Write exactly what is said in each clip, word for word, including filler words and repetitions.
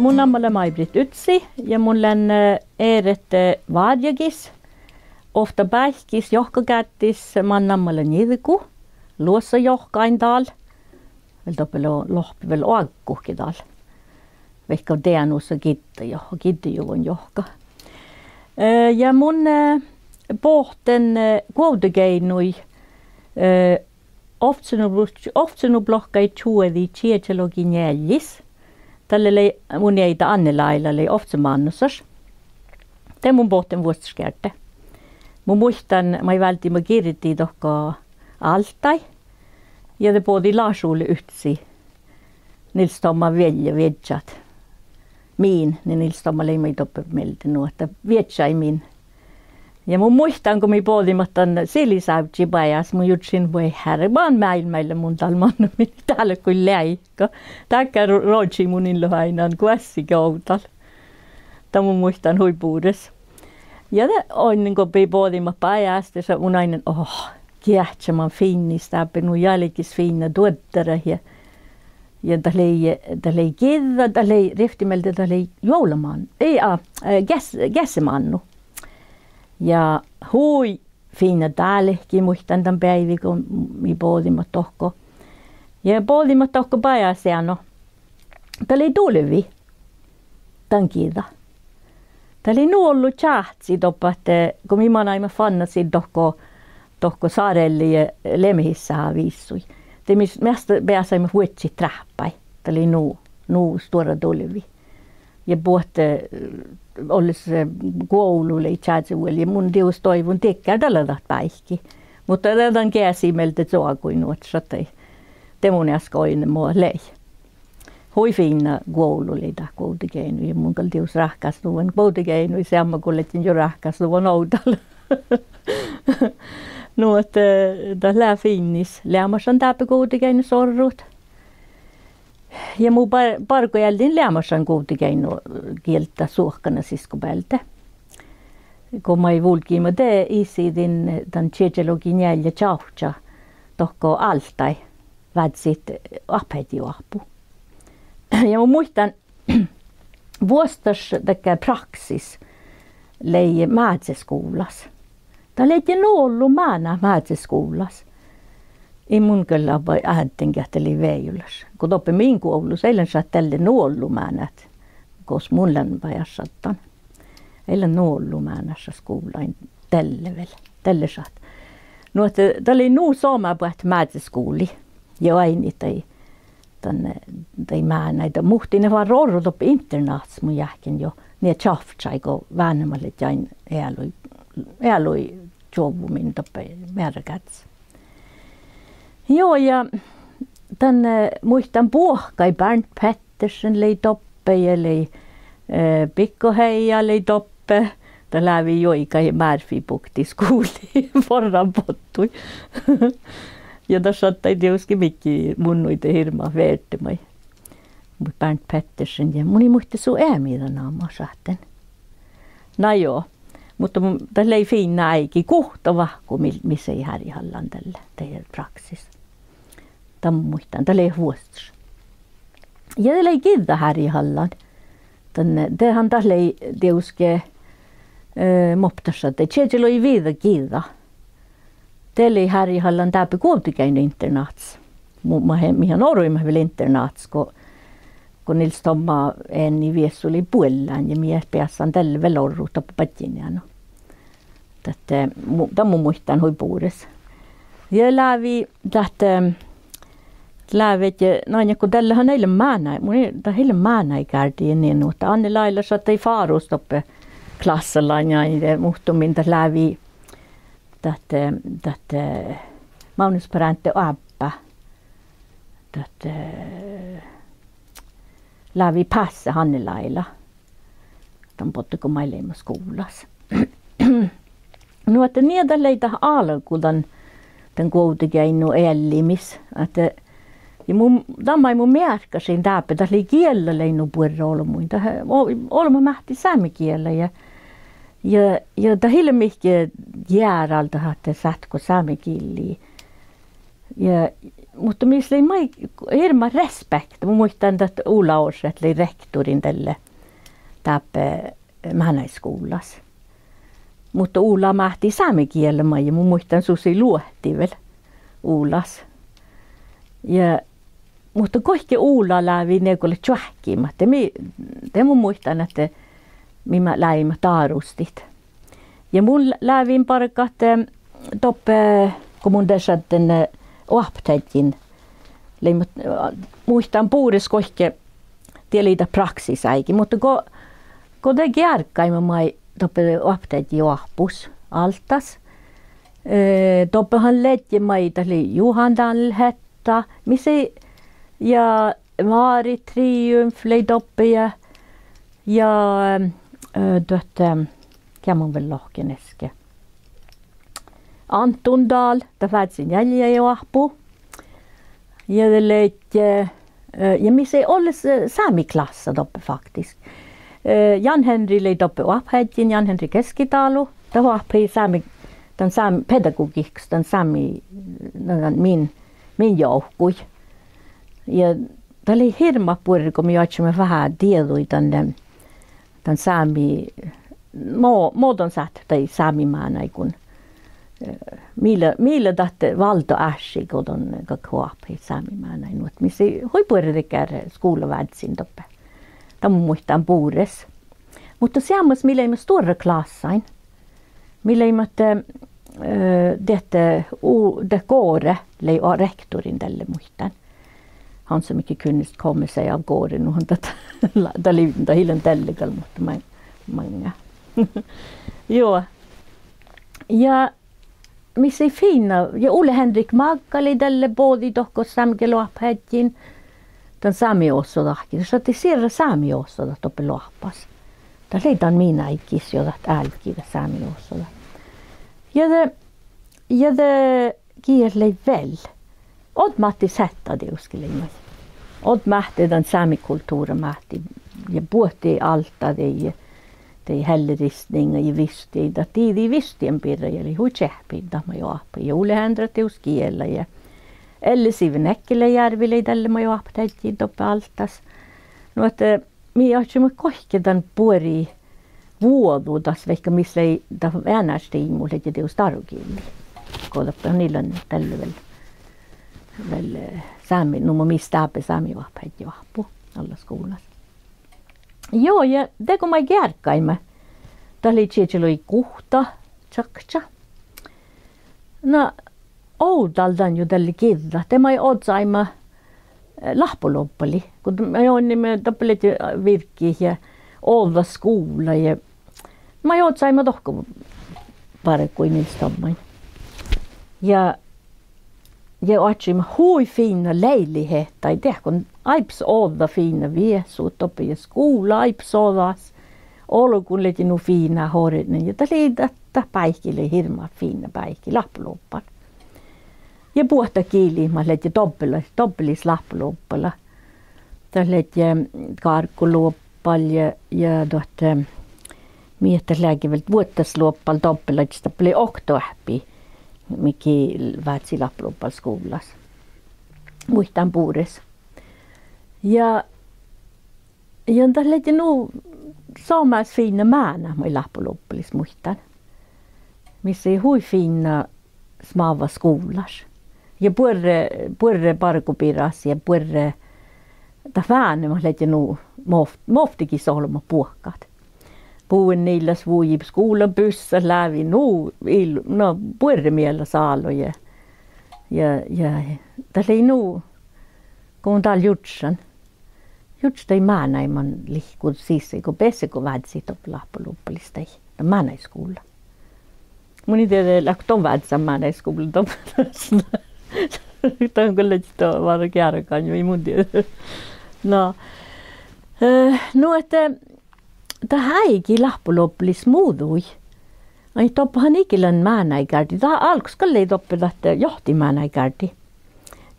Mu namma lea May-Britt Utsi ja mun lean, eh, eret, eh, várjjagis, ovtta báikkis johkagáttis. Man namma lea Njiđgu, Luossajohka ain dál. Vel doppe lea, lohpe vel oaggut ge dál, vaikko deanus giddejuvvon johka. Eh, ja mun, eh, bohten, eh, Guovdageidnui, eh, ovccinuppelot-, ovccinuppeloakkái čuođi čiežalogi njealjis. Dalle lei, mun eai Anne-Laila lei ovccimannusaš. De mun bohten vuosttaš geardde. Mun muittán, moai válddiime girdi dohko Áltái. Ja de bođii Lášulis Utsi, Nils Tomma viellja, viežžat. Min, ja Nils Tomma lei maid doppe mielde nu ahte viežžai min. Ja mun muittán go mii bođiimet dan silisávžži bajás, mun jurddašin: Vuoi hearre, man máilmmi lea mun dál mannamin, dál lea hui leaika. Dakkár ro-, rožžii mun in leat ain guossige ovdal. Dan mun muittán hui bures. Ja de oidnen go mii bođiimet bajás, de sa-, mun oidnen: Oh, geahča man fiinnis dáppe, nu álgis fiinna duoddarat ja, ja dat lei, dat lei giđđa, dat lei, rievtti mielde, dat lei juovlamánnu, ii, a, eh, geas-, geassemánnu. Ja hui fiinna dálki, muittán dan beaivvi go mii bođiimet dohko. Ja bođiimet dohko bajás eanu. Dat lei dulvi dan giđa. Dat lei nu ollu čáhci doppe ahte go mii manaimet fannasiid dohko, dohko Sárelii ja Lemehissáha vissui, de mis measta beasaimet vuodjit dráhppái. Dat lei nu, nu stuorra dulvi. Ja buot, eh, olles, eh, guovlu lei čázi vuolde ja mun dieđus doaivvun dakkár dat lea dat báiki. Muhto de dan geasi mielde čoaggui nu ahte šattai. De mun easka oidnen mo lei. Hui fiinna guovlu lei dat Guovdageidnu ja mun gal dieđus ráhkásduvven Guovdageidnui seamma go ledjen juo ráhkásduvvan ovdal. Nu ahte, eh, dat lea fiinnis leamašan dáppe Guovdageidnus orrut. Ja mun ba-, bargoeallin leamašan guovdageainnu gielda suohkana siskkobealde. Go moai vulggiimet de isidiin dan čiežalogi njeallje čavčča dohko Áltái, vázzit oahpaheaddjioahpu. Ja mun muittán, vuosttaš dakkár praksis lei Mázeskuvllas. Dat ledje nu ollu mánát Mázeskuvllas. Ii mun gal oba áddengi ahte lei vejolaš. Go doppe min guovllus ii lean šat dalle nu ollu mánát, gos mun lean bajásšaddan. Ii lean nu ollu mánát šat skuvllain dalle vel, dalle šat. Nu ahte dat lei nu somá boahtit Mázeskuvlii. Ja oaidnit daid, dan, daid mánáid. Muhtin eat várra orrut doppe internáhtas, mun jáhkán, juo nie čavččaid go vánhemat ledje ain ealuid, ealuid čuovvumin doppe mearragáddis. Juo, ja dan, eh, muittán buohkaid, Bernt Pettersen lei doppe ja lei, eh, Bikko Heia lei doppe. Dat lávii juoigat Márfibuktii skuvlii, forran boddui. Ja dat šattai dieđusge midjiide, mun nuide hirbmat virdde maid. Muhto Bernt Pettersen ja mun in muitte su eamidanáma šat dan. Na juo, muhto mun, dat lei fiinna áigi, guhtta vahku mii, mis lei hárjehallan dalle, dat praksis. Dan mun muittán, dat lei vuosttaš. Ja dat lei giđđahárjehallan. Dan, dehan dat lei dieđusge, eh, moptaša, de čiežalogi viđa giđa. De lei hárjehallan dáppe Guovdageainnu internáhtas. Mu-, ma-, mii han oruimet vel internáhtas go, go Nils Tomma eanni viessu lei buollán ja mii eat beassan dalle vel orrut doppe badjin eanu. Dat, eh, mu-, dan mun muittán hui bures. Ja lávii dat, eh, lávii, eh, na, go dalle han ii lean mánáid, mun ii, dat ii lean mánáidgárdi nie, nu ahte Anne-Laila šattai fárus doppe klássalaččain, eh, muhtumin dat lávii dat, eh, dat, eh, Magnús Bránte oabbá. Dat, eh, lávii pássii Anne-Laila dan bodde go moai leimmet skuvllas. Nu ahte nie dat lei dat álgu dan, dan Guovdageainnu eallimis. Ahte, ja mun, dan maid mun mearkkašin dáppe, dat lei giella lei nu buorre olbmuin. Dat, o-, olbmot máhtii sámegiela ja, ja, ja dat ii lean mihkke jearaldat ahte sáhttágo sámegillii. Ja Muhto mis lei maid hirbmat respekt, mun muittán dat Ula Orset lei rektorin dalle dáppe mánáidskuvllas. Muhto Ula máhtii sámegiela maid ja mun muittán sus lei luohti vel Ulas. Ja, muhto goit Ula lávii nugo leat čoahkkimat, de mii, de mun muittán ahte mii ma-, láviimet dárustit. Ja mun lávejin bargat, eh, doppe, go mun de šadden, eh, oahpaheaddjin, lei, muhto, eh, muittán bures goit, die lei dat praksisáigi, muhto go, go de gearggaime maid doppe oahpaheaddjioahppus Áltás, eh, doppe han ledje maid, dat lei Juhán Daniel Hetta, mis lei, ja Márit Triumf lei doppe ja, ja, eh, duot, eh, geaman vel lohken easka. Antton Dahl, dat vázzen njeallje oahpu. Ja de ledje, eh, ja mis lei olles, eh, sámi klássa doppe faktisk. Eh, Jan Henry lei doppe oahpaheaddjin, Jan Henry Keskitalo, dat oahpahii sámi, dan sám-, pedagogihkas, dan sámi, na dan min, min joavkui. Ja dat lei hirbmat buorre go mii oaččuimet veahá dieđuid dan, dan sámi, mo-, mo don sáhttet daid sámi mánáiguin. Eh, mii lea, mii lea dat váldoášši go don galggat oahpahit sámi mánáid, nu ahte mis lei hui buorre dakkár skuvlavázziin doppe. Dat mun muittán bures. Muhto seammás mii leimmet stuorra klássain. Mii leimmet, eh, diehte, u-, de Gåre lei o-, rektorin dalle muittán. Han som ikke kunne komme seg av gårde, nu han dat, dat lei, dat ii lean dalle gal, muhto maŋ-, maŋŋá. Juo. Ja mis lei fiinna, ja Ole Henrik Magga lei dalle bođii dohko sámegiel oahpaheaddjin, dan sámi oassodahtkin, dat šattai sierra sámi oassodat doppe loahpas. Dat lei dan min áiggis jo dat álggii dat sámi oassodat. Ja de, ja de, gii lei vel. Odd Mattis Hetta dieđusge lei maid. Odd máhte dan sámi kultuvra máhtii ja buot Álttá daid, daid helleristninga ja visttii, dat dii, dii visttiidan birra ja lei hui čeahppi dat maid oahpahii. Ja Ole Henrik dieđus giela ja Elle Sive Nekkeläjärvi lei dalle maid oahpaheaddji doppe Álttás. Nu ahte mii oaččuimet goit dan buori vuođu das vaikko mis lei dat eanáš diimut ledje dieđus darugielli. Go doppe han ii lean dalle vel, vel, eh, sámi, nu mo mis dáppe sámi oahpaheaddjioahpu allaskuvllas. Juo, ja de go maid gearggaime, dat lei čiežalogi guhtta čakča. Na, ovdal dan juo dalle giđđat, de maid ozaime, eh, Láhpoluobbalii, go maid oinniime doppe ledje, eh, virkit ja ođđa skuvla ja maid ozaime dohko bargui mis doaimmain. Ja, ja oaččuimet hui fiinna leiliheahtaid, dego áibbas ođđa fiinna viesut doppe ja skuvla áibbas ođas. Olgun ledje nu fiinna ortnen ja dat lei dat, dat báiki lei hirbmat fiinna báiki Láhpoluobbal. Ja buot dat gilit mat ledje dobbela-, dobbelis Láhpoluobbala. Dat ledje, eh, Gárggoluobbal ja, ja duot, eh, mii dat leage vel Vuoittásluobbal dobbelaččas, doppe lei okta oahppi, mii gii vázzi Láhpoluobbal skuvllas. Muittán bures. Ja, ja dat ledje nu somás fiinna mánát maid Láhpoluobbalis muittán. Mis lei hui fiinna smávva skuvllaš. Ja buorre, buorre bargobiras ja buorre dat vánemat ledje nu mo-, movttegis olbmot buohkat. Buen Nillas vuji, skuvlabussat lávii nu ill-, na, buorre mielas álo ja, ja, ja dat lei nu go mun dál jurddašan. Jurddašan daid mánáid man lihkku sisa go besset go vázzit doppe Láhpoluobbalis daid, dan mánáidskuvlla. Mun in dieđe leago don vázzán mánáidskuvlla doppe. Dan go ledje várra geargan, ii mun dieđe. Na, eh, nu ahte dat áigi Láhpoluobbalis muđui. Ai, doppe han ii lean mánáidgárdi, dat álggos gal lei doppe dat johtimánáidgárdi.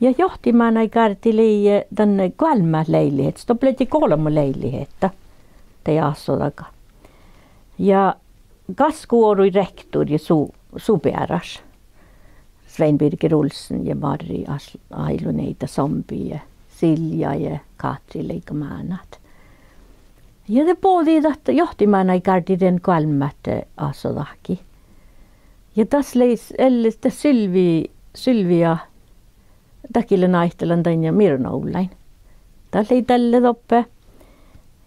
Ja johtimánáidgárdi lei, eh, dan goalmmát leiliheaddjis, doppe ledje golbma leilihedda daid áššudaga. Ja gaskkoruhii rektor ja su, su bearaš. Svein Birger Olsen ja Marri As-, Áilu Neida Sombi ja Silja ja Katri leigga mánát. Ja de bođii dat johtimin mánáidgárdi dan goalmmát ásadahkii. Ja das lei s-, elle dat Sylvi-, Sylvia, dat gii lea náitalan dan ja Mirno Ollain. Dat lei dalle doppe.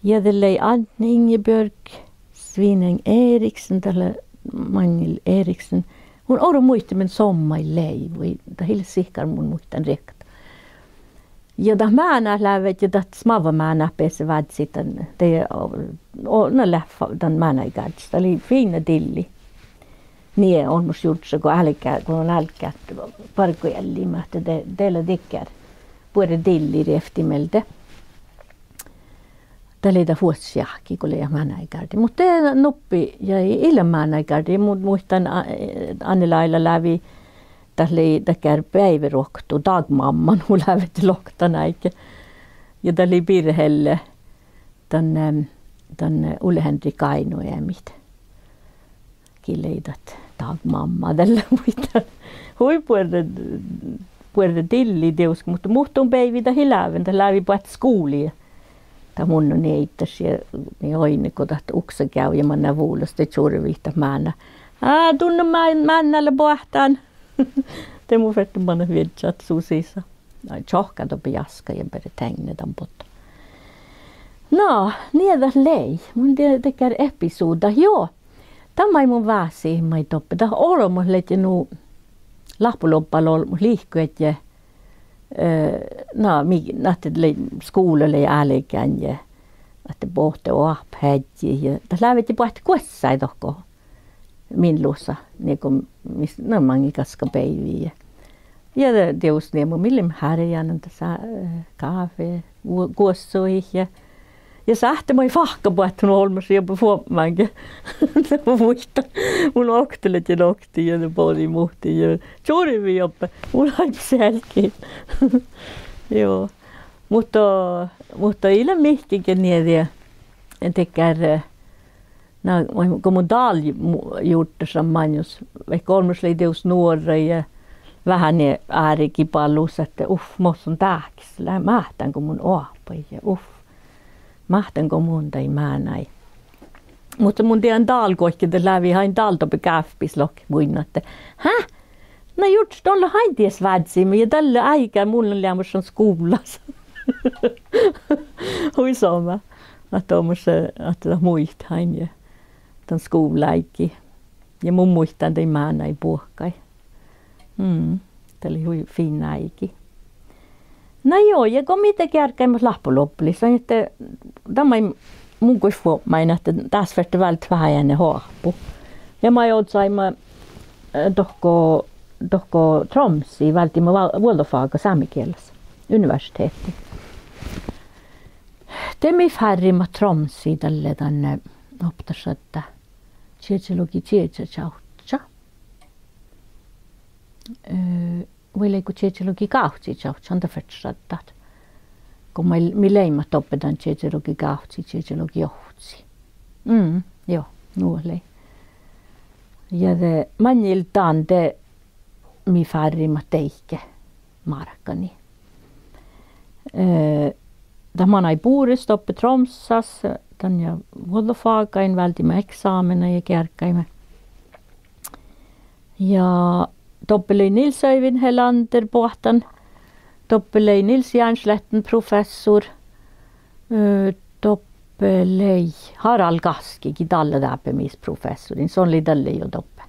Ja de lei Anne Ingebjørg, Sveinung Eriksen, dat lea maŋŋil Eriksen. Mun orun muittamin somá lei, vai dat ii leat sihkar, mun muittán riekkat. Ja dat mánát lávejit, dat smávva mánát beassá vázzit dan, de, o, na leat fa-, dan mánáidgárddis. Dat lei fiinna dilli. Nie olmmoš jurddaša go álgá, go álgá bargoeallimii ahte de, de lea dikkár buorre dilli rievtti mielde. Dat lei dat vuosttaš jahki go lei mánáidgárdi. Muhto de nuppi ja ii, ii lean mánáidgárdi. Mun muittán, A-, Anne Laila lávii, dat lei dakkár beaiveruoktu, dagmamma, nu lávejit loktanáigge. Ja dat lei Birhelle, dan, eh, dan, eh, Ole Henrik Aino eamit. Gii lei dat dagmamma dalle, muittán. Hui buorre, buorre dilli dieđusge, muhto muhtun beaivvi dat ii láven, dat lávii boahtit skuvlii. Dat munno nieiddaš ja mii oidne go dat uksa geavai ja manná vulos, de čurvii dat mánát: Á, dutnje mánná lea boahtán! De mun ferten manat viežžat su sisa. Čohkkán doppe jaska ja beare teavdne dan bottu. Na, nie dat lei. Mun de-, dakkár epizoda, jo. Dat maid mun vásihin maid doppe, dat olbmot ledje nu, láhppoluobbálolbmot liikojit, eh, na, mii, na ahte lei, skuvla lei álgán ja ahte bohte oahpaheaddjit ja dat lávejit boahtit guossái dohko min lusa, nie go mis, na, maŋŋil gaskabeaivvi ja, ja de-, dieđus nie, mii leimmet hárjánan dasa, eh, káfe, gu-, guossohit ja, ja sáhtte maid fáhkka boahtit nu olmmoš ja fuobmáge. Muittán, mun okta ledjen oktii ja de bođii muhtin ja čurvii doppe, mun áibbas sealggihin. Juo. Muhto, muhto ii lean mihkkege nie die, dakkár, eh, na, go mun dál mu-, jurddašan maŋos, vaikko olmmoš lei dieđus nuorra ja veahá nie árgibalu ahte uf, mo son dáhkes, lea máhtán go mun oahppan ja uf, máhtán go mun dain mánái. Muhto mun dieđán dál goit dat lávii ain dál doppe gáfppis lohket munnje ahte: Há? Na jurddaš don leat ain dies vázzime ja dalle áigge mun lean leamašan skuvllas. Hui somá. Ahte doamas, ahte dat muittán ja dan skuvlaáiggi. Ja mun muittán daid mánáid buohkaid. Mm, dat lei hui fiinna áigi. Na juo, ja go mii de gearggaimet láhppoluobbalis, ahte dat maid mun goit fuobmájin ahte dás ferte váldit veháš eanet oahpu. Ja mii ođđaimet, eh, dohko, dohko Tromsii válddiimet vá-, vuođđofága sámegielas universitehtii. De mii fárriimet Tromsii dalle dan, eh, oktašadda čiežalogičieža čavčča. Eh, vai leigo čiežalogigávcci čavčča, han dat fertešaddat. Go mii, mii leimmet doppe dan čiežalogigávcci, čiežalogiovcci. Mm, juo, nu lei. Ja de maŋŋil dan de mii fárriimet deike márkanii. Eh, dat manai bures doppe Tromssas, dan ja vuođđofágain válddiimet eksámena ja gearggaimet. Ja doppe lei Nils Øyvind Helander boahtán, doppe lei Nils Jernsletten professor, eh, doppe lei Harald Gaski, gii dalle dábbi mis professorin, son lei dalle juo doppe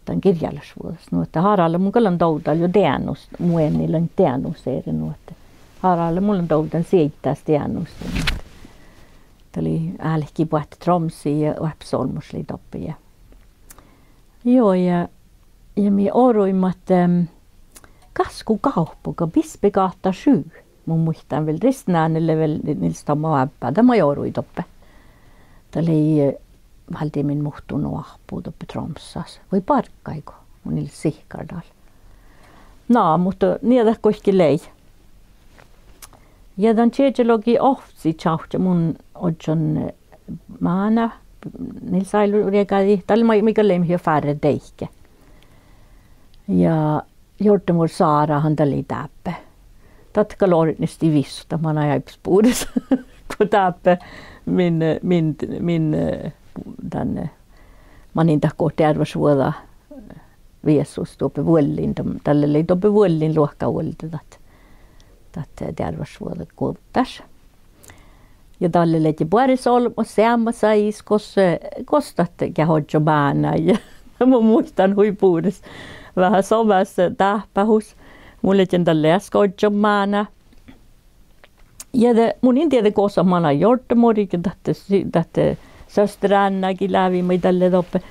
dan girjjálašvuođas. Nu ahte Haralda mun gal lean dovdal juo deanus, mu eadni lei deanus eret, nu ahte Haralda mun lean dovdan sieiddas deanus. Dat lei álki boahtit Tromssii ja oahpes olmmoš lei doppe ja. Juo, ja, ja mii oruimet, em, gaskugávppaga, Bispegata sju, mun muittán vel, Risten Ánne lea vel Nils Tomma oabbá, dat mii orui doppe. Dat lei, eh, válddimin muhtun oahpu doppe Tromssas. Vai bargaigo, mun ii leat sihkkar dal. Na, muhto nie dat goitge lei. Ja dan čiežalogiovcci čavčča mun ožžon, eh, máná, Nils Áilu riegáđii, dalle mii, mii gal leimmet juo fárre deike. Ja jordemoder Sára han dalle dáppe. Dat gal ordnestii vissot, manai áibbas bures go dáppe min, min, min, eh, dan, eh, manin dat go dearvvašvuođa viesus doppe vuollin, dan, dalle lei doppe vuollin luohká vuolde dat, dat, eh, dearvvašvuođaguovddáš. Ja dalle ledje boares olbmot seamma sajis gos, eh, gos dat geat ožžo mánáid. Ja mun muittán hui bures veahá somás dáhpáhus. Mun ledjen dalle easka ožžon máná. Ja de, mun in dieđe gos manai jordemoder ja dat, dat søsteránná gii lávii maid dalle doppe.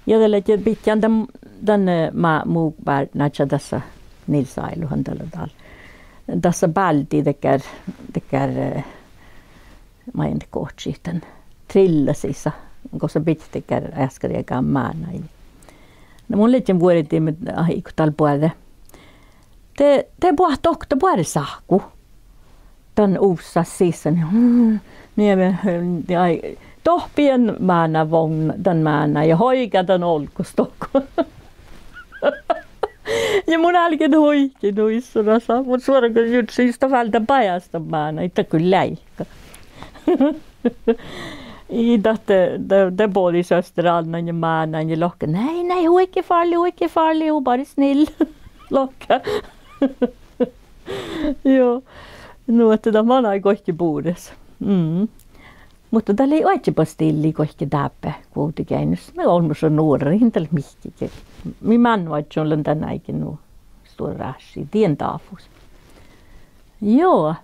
Ja de ledje bidjan dan, dan, eh, ma-, mu bártnáža dasa, Nils Áilu han dalle dal. Dasa báldi dakkár, dakkár, eh, maid go ožžo dan, trillasisa, gosa bidjat dakkár easkkadeagámmánáid. Na mun ledjen vuordime, ah, iigo dal boađe. De, de boahtá okta boares áhkku dan uvssas sisa, mm, nie, eh, ai, dohppii mánávuognat dan máná ja hoigá dan olggos dohko. Ja mun álgen huikin nu issonas, mun suorgan jurddašan jus dat váldá bajástan mánáid, dat gal leai. Ii, dat, de, de bođii søster Ánnan ja mánáin ja lohká: Nei, nei, hui gal fárlii, hui gal fárlii, hui bare snill. Lohká. Juo. Nu ahte dat manai goit bures. Mm. Muhto dat lei oažžut bastillii goit dáppe Guovdageainnus. Na olmmoš nuoraid, dat lei mihkkege. Mii máŋga oažžut leat dan áigge nu stuorášii dien dáfus. Juo.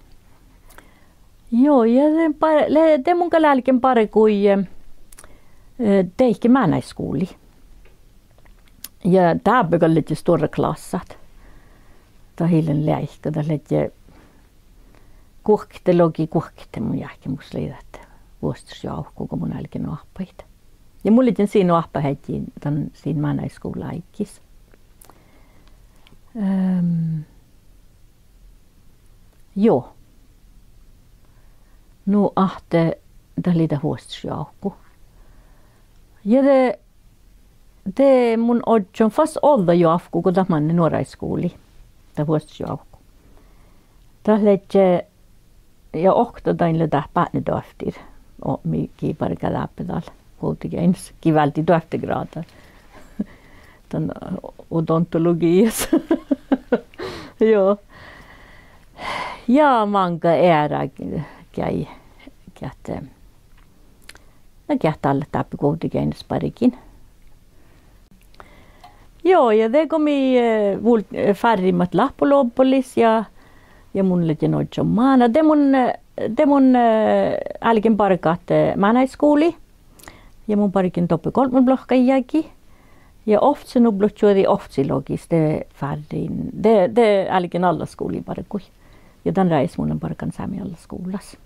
Juo, ja de bar-, le-, de mun gal álgen bargui, eh, deike mánáidskuvlii. Ja dáppe gal ledje stuorra klássat. Dat ii lean leaika, dat ledje guokte, logi guokte mun jáhkán, mus lei dat vuosttaš joavku go mun álgen oahpahit. Ja mun ledjen sin oahpaheaddji dan sin mánáidskuvlaáiggis. Ehm, juo. Nu ahte dat lei dat vuosttaš joavku. Ja de, de mun ožžon fas ođđa joavku go dat manne nuoraidskuvlii. Dat vuosttaš joavku. Dat ledje, ja okta dain lea dat bátnedoavttir. O, mii gii bargá dáppe dal Guovdageainnus, gii váldii doavttegráda dan odontologiijas. Juo. Ja máŋga eará geai, geat, na geat dalle dáppe Guovdageainnus bargiin. Juo, ja de go mii, eh, vul-, eh, fárriimet láhppoluobbalis ja, ja mun ledjen ožžon máná, de mun, eh, de mun, eh, álgen bargat, eh, mánáidskuvlii. Ja mun bargen doppe golbmanuppeloggaid jagi. Ja ovcci nubluččuođi ovccilogis, de fárriin, de, de álgen allaskuvlii bargui. Ja dan rájes mun lean bargan sámi allaskuvllas.